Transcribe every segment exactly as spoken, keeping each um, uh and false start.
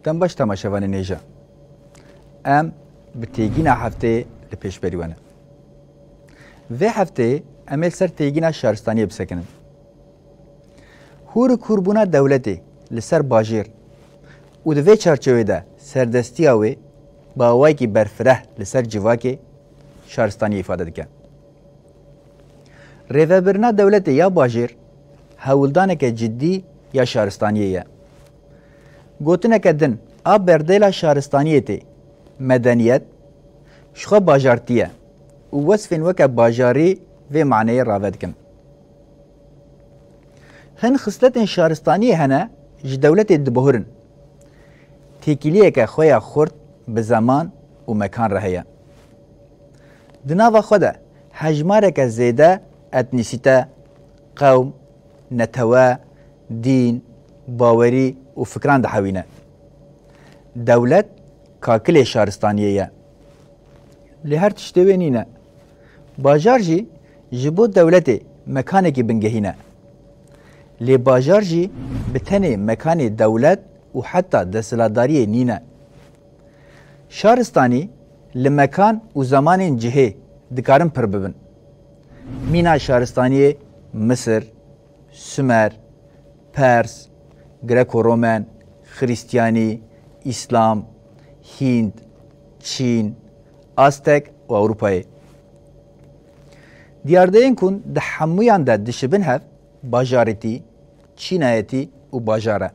Dem baş temaşevanên hêja. Em bi têgîna hefteyê li pêşberî we ne. Vê hefteyê em ê li ser têgîna şaristaniyê bisekinin. Hûr û kûrbûna dewletê li ser bajêr û di vê çarçewê de serdestiya wê bi awayekî berfireh li ser civakê şaristaniyê îfade dike. Rêvebirina dewletê ya bajêr hewldaneke cidî ya şaristaniyê ye. Gotineke din a berdêla şaristaniyê tê, medeniyet, ji xwe bajartî ye û wesfên weke bajarî vê maneyê rave dikin. Hin xisletên şaristaniyê hene ji dewletê dibihurin. Têkiliyeke xwe ya xurt bi zeman û mekan re heye. Di nava xwe de hejmareke zêde etnîsîte, qewm, netewe, dîn, bawerî û fikran dihewîne. Dewlet kakilê şaristaniyê ye. Lê her tiştê wê nîne. Bajar jî ji bo dewletê mekanekî bingehîn e. Lê bajar jî bi tenê mekanê dewlet û heta desthilatdariyê nîne. Şaristanî li mekan û zemanên cihê dikarin pir bibin. Mîna şaristaniyê Misir, Sumer, Pers, Greko-Romen, Xristiyanî, Îslam, Hînd, Çîn, Aztek û Ewropayê. Diyardeyên ku di hemûyan de dişibin hev, bajaretî, çînayetî û bajar e.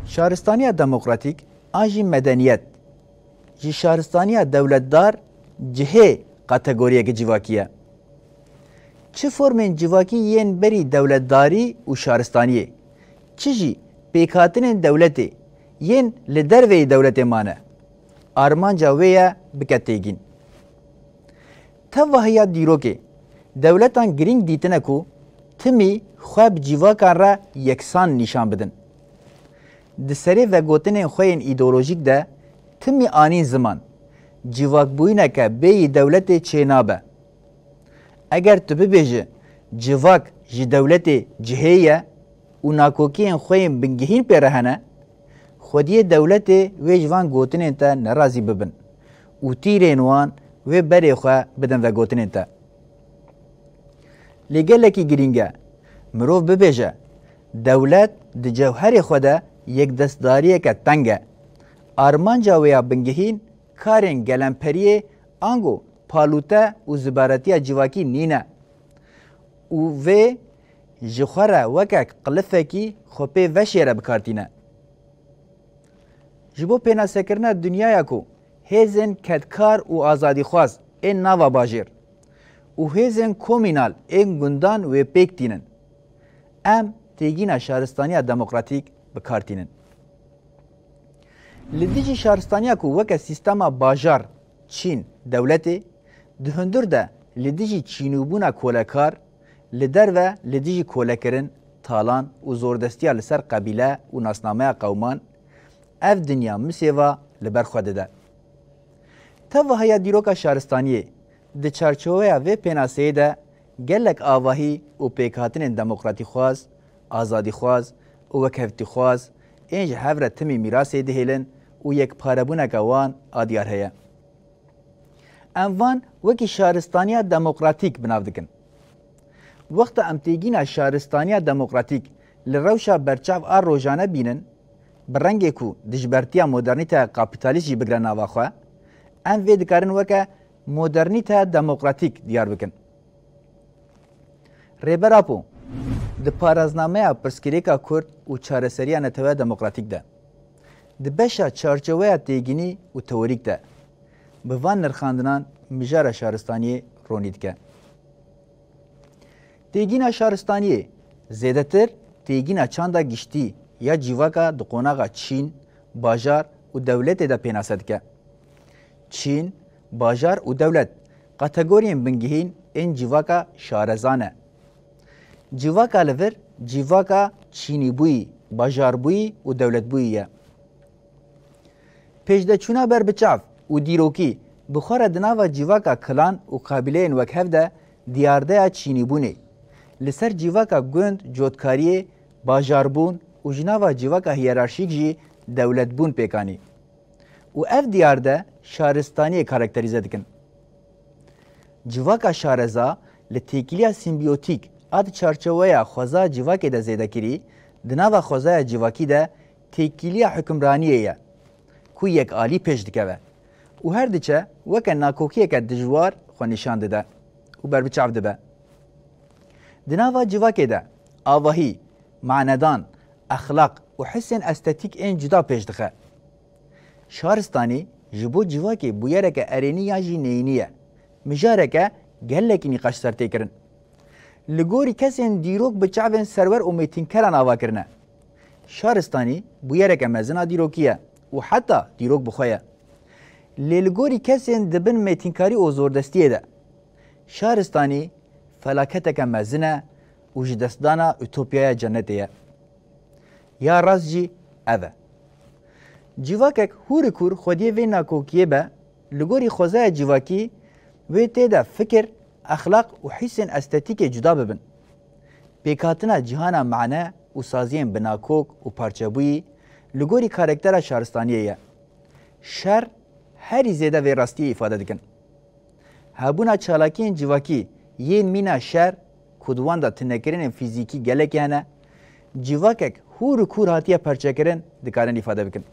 Şaristaniya demokratîk an jî medeniyet, ji şaristaniya dewletdar cihê kategoriyeke civakî ye. Çi formên civakî yên berî dewletdarî û şaristaniyê, çi jî pêkhatinên dewletê yên li derveyî dewletê mane, armanca wê ye bike têgîn. Tevahiya dîrokê, dewletan girîng dîtine ku timî xwe bi cîvakan re yeksan nîşan bidin. Di serê vegotinên xwe yên îdeolojîk de timî anîn ziman, civakbûyîneke bêyî dewletê çênabe. Eger tu bibêjî civak ji dewletê cihê ye û nakokiyên xwe yên bingehîn pê re hene, xwediyê dewletê wê ji van gotinên te nerazî bibin û tîrên wan wê berê xwe bidin vegotinên te. Lê gelekî girîng e mirov bibêje, dewlet di cewherê xwe de yekdestdariyeke teng e. Armanca wê ya bingehîn karên gelemperiyê ango palûte û zibaretiya civakî nîne û vê ji xwe re weke qilifekî xwe pê veşêre bi kar tîne. Ji bo pênasekirina dinyaya ku hêzên kedkar û azadîxwaz ên nava bajêr û hêzên komînal ên gundan wê pêk tînin, em têgîna şaristaniya demokratîk bi kar tînin. Li dijî şaristaniya ku weke sîstema bajar, çîn, dewletê, di hundir de li dijî çînûbûna kolekar, li derve li dijî kolekirin, talan û zordestiya li ser qebîle û nasnameya qewman, ev dinya misêva li ber xwe dide. Tevahiya dîroka şaristaniyê di çarçoweya vê pênaseyê de gelek avahî û pêkhatinên demokratîxwaz, azadîxwaz û wekhevtîxwaz ên ji hev re timî mîrasê dihêlin û yekparebûneke wan a diyar heye. Em van wekî şaristaniya demokratîk bi nav dikin. Wexta em têgîna şaristaniya demokratîk li rewşa berçav a rojane bînin, bi rengê ku dijbertiya modernîteya kapîtalîst jî bigre nava xwe, em vê dikarin weke modernîteya demokratîk diyar bikin. Rêber Apo di paraznameya pirsgirêka Kurd û çareseriya neteweya demokratîk de, di beşa çarçoweya têgînî û teorîk de, bi van nirxandinan mijara şaristaniyê ronî dike. Têgîna şaristaniyê zêdetir têgîna çanda giştî ya cîvaka di qonaxa çîn, bajar û dewletê de pênase dike. Çîn, bajar û dewlet kategoriyên bingehîn ên cîvaka şareza ne. Cîvaka li vir cîvaka çînîbûyî, bajarbûyî û dewletbûyî ye. Pêşdeçûna ber bi çav û dîrokî bi xwe re di nava cîvaka kilan û qabîleyên wekhev de diyardeya çînîbûnê, li ser cîvaka gund cotkariyê, bajarbûn û ji nava cîvaka hiyerarşîk jî dewletbûn pêk anî. Û ev diyar de şaristaniyê karakterîze dikin. Civaka şareza li têkiliya sîmbiyotîk a di çarçoweya xweza civakê de zêdekirî, di nava xwezaya civakî de têkiliya hukimraniyê ye, ku yekalî pêş dikeve û her diçe weke nakokiyeke dijwar xwe nîşan dide û berbiçav dibe. Di nava civakê de avahî, manedan, exlaq û hisên estetîk ên cuda pêş dixe. Şaristanî ji bo civakê bûyereke erênî yan jî neyînî ye. Mijareke gelekî nîqaş ser tê kirin. Li gorî kesên dîrok bi çavên serwer û mêtînkeran ava kirine. Şaristanî bûyereke mezin a dîrokî ye û heta dîrok bi xwe ye. Lê li gorî kesên di bin mêtînkarî û zordestiyê de, şaristanî felaketeke mezin e û ji destdana utopyaya cennetê ye. Ya rast jî ev e. Civakek hûr û kûr xwediyê vê nakokiyê be, li gorî xwezaya civakî wê tê de fikir, exlaq û hîsên estetîkê cuda bibin. Pêkhatina cîhana mane û saziyên binakok û parçebûyî li gorî karaktera şaristaniyê ye. Şer herî zêde vê rastiyê îfade dikin. Hebûna çalakiyên civakî yên mîna şer, ku di wan de tunekirinên fîzîkî gelekî hene, civakek hûr û kûr hatiye perçekirin, dikarin îfade bikin.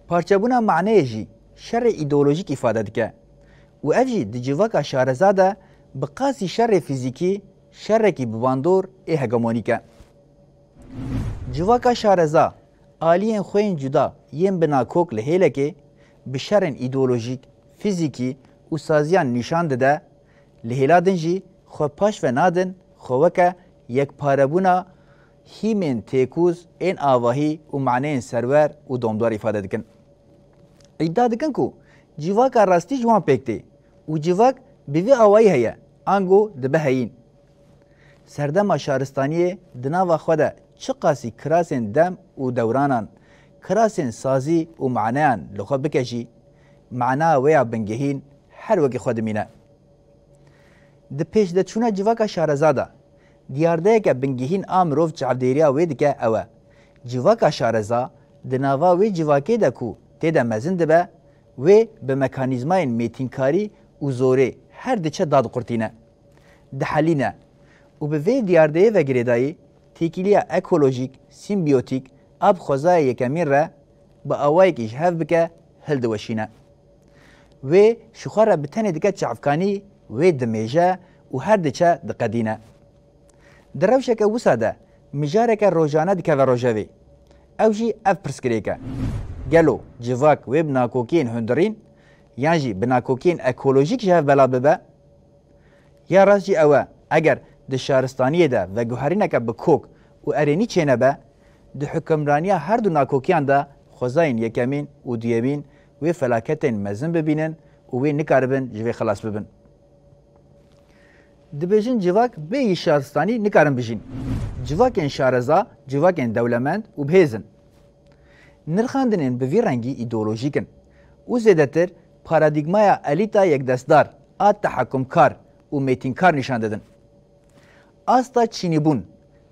Parçebûna maneyê jî şerê îdeolojîk îfade dike û ev jî di civaka şareza de bi qasî şerê fîzîkî, şerekî bi bandor ê hegemonîk e. Civaka şareza aliyên xwe yên cuda yên binakok li hêlekê bi şerên îdeolojîk, fîzîkî û saziyan nîşan dide, li hêla din jî xwe paş ve nadin, xwe weke yekparebûna hîmên têkûz ên avahî û maneyên serwer û domdar îfade dikin. Îdia dikin ku civaka rastî ji wan pêk tê û civak bi vî awayî heye, ango dibe heyîn. Serdema şaristaniyê di nava xwe de çiqasî kirasên dem û dewranan, kirasên sazî û maneyan li xwe bike jî, mana wê ya bingehîn her wekî xwe dimîne. Di pêşdeçûna civaka şareza de, diyardeyeke bingehîn a mirov çavdêriya wê dike ew e. Civaka şareza di nava wê civakê de ku tê de mezin dibe, wê bi mekanîzmayên mêtînkarî û zorê her diçe dadiqurtîne, dihelîne û bi vê diyardeyê ve girêdayî têkiliya ekolojîk, sîmbiyotîk a bi xwezaya yekemîn re bi awayekî ji hev bike, hildiweşîne. Wê ji xwe re bi tenê dike çavkanî, wê dimêje û her diçe diqedîne. Di rewşeke wisa de mijareke rojane dikeve rojevê. Ew jî ev pirsgirêk e. Gelo civak wê bi nakokiyên hundirîn yan jî bi nakokiyên ekolojîk ji hev bela bibe? Ya rast jî ew e, eger di şaristaniyê de veguherîneke bi kok û erênî çênebe, di hukimraniya her du nakokiyan de xwezayên yekemîn û duyemîn wê felaketên mezin bibînin û wê nikaribin ji vê xilas bibin. Dibêjin civak bê yî şaristanî nikarin bijîn. Civakên şareza, civakên dewlemend û bihêz in. Nirxandinên bi vî rengî îdeolojîk in û zêdetir paradîgmaya elîta yekdestdar a tehakumkar û mêtînkar nîşan didin. Asta çînîbûn,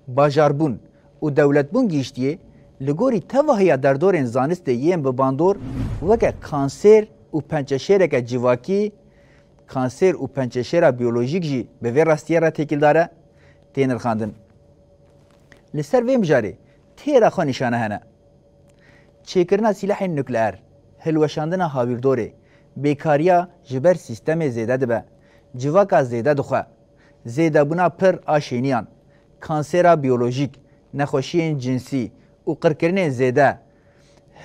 bajarbûn û dewletbûn gihîştiyê li gorî tevahiya derdorên zanistê yên bi bandor weke kanser û pençeşêreke civakî, kanser û pençeşêra biyolojîk jî bi vê rastiyê re têkildar e, tê nirxandin. Li ser vê mijarê têra xwe nîşane hene. Çêkirina sîlehên nukleer, hilweşandina hawîrdorê, bêkariya ji ber sîstemê zêde dibe, civaka zêde dixwe, zêdebûna pir a şêniyan, kansera biyolojîk, nexweşiyên cinsî û qirkirinên zêde,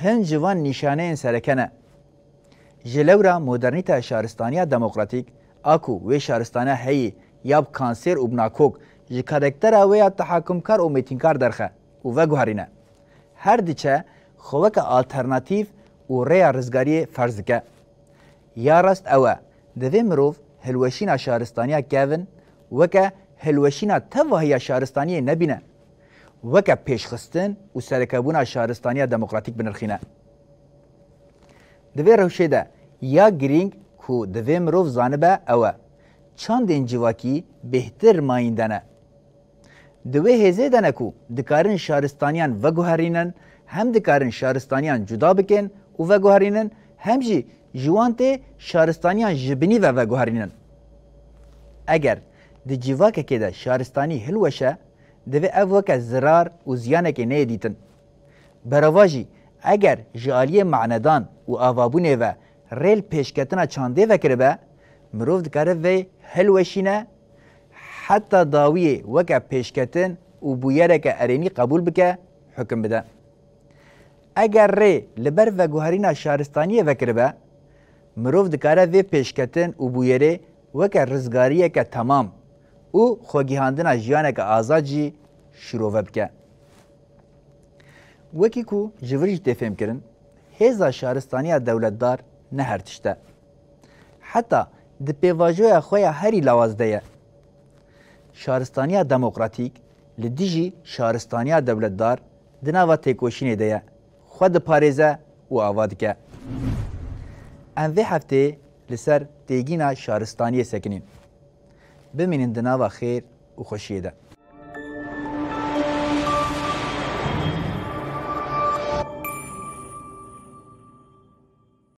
hin ji van nîşaneyên sereke ne. Ji lewra modernîteya şaristaniya demokratîk a ku wê şaristaniya heyî ya bi kanser û bi nakok ji karaktera wê ya tehakumkar û mêtînkar derxe û veguherîne. Her diçe xwe weke alternatîf û rêya rizgariyê ferz dike. Ya rast ew e, divê mirov hilweşîna şaristaniya kevin weke hilweşîna tevahiya şaristaniyê nebîne, weke pêşxistin û serekebûna şaristaniya demokratîk binirxîne. Di vê rewşê de ya girîng ku divê mirov zanibe ew e, çandên civakî bêhtir mayînde ne. Di wê hêzê de ne ku dikarin şaristaniyan veguherînin, Hem dikarin şaristaniyan cuda bikin û veguherînin, hem jî ji wan tê şaristaniyan ji binî ve veguherînin. Eger di civakekê de şaristanî hilweşe, divê ev weke zirar û ziyanekê neyê dîtin. Berava jî, eger ji aliyê manedan û avabûnê ve rê li pêşketina çandê vekiribe, mirov dikare vê hilweşîne, heta dawiyê weke pêşketin û bûyereke erênî qebûl bike, hukim bide. Eger rê li ber veguherîna şaristaniyê vekiribe, mirov dikare vê pêşketin û bûyerê weke rizgariyeke temam û xwegihandina jiyaneke azad jî şirove bike. Wekî ku ji vir jî tê fêmkirin, hêza şaristaniya dewletdar ne her tişt e. Heta di pêvajoya xwe ya herî lawaz de ye. Şaristaniya demokratîk li dijî şaristaniya dewletdar di nava têkoşînê de ye, xwe diparêze û ava dike. Em vê hefteyê li ser têgîna şaristaniyê sekinîn. Bimînin di nava xêr û xweşiyê de.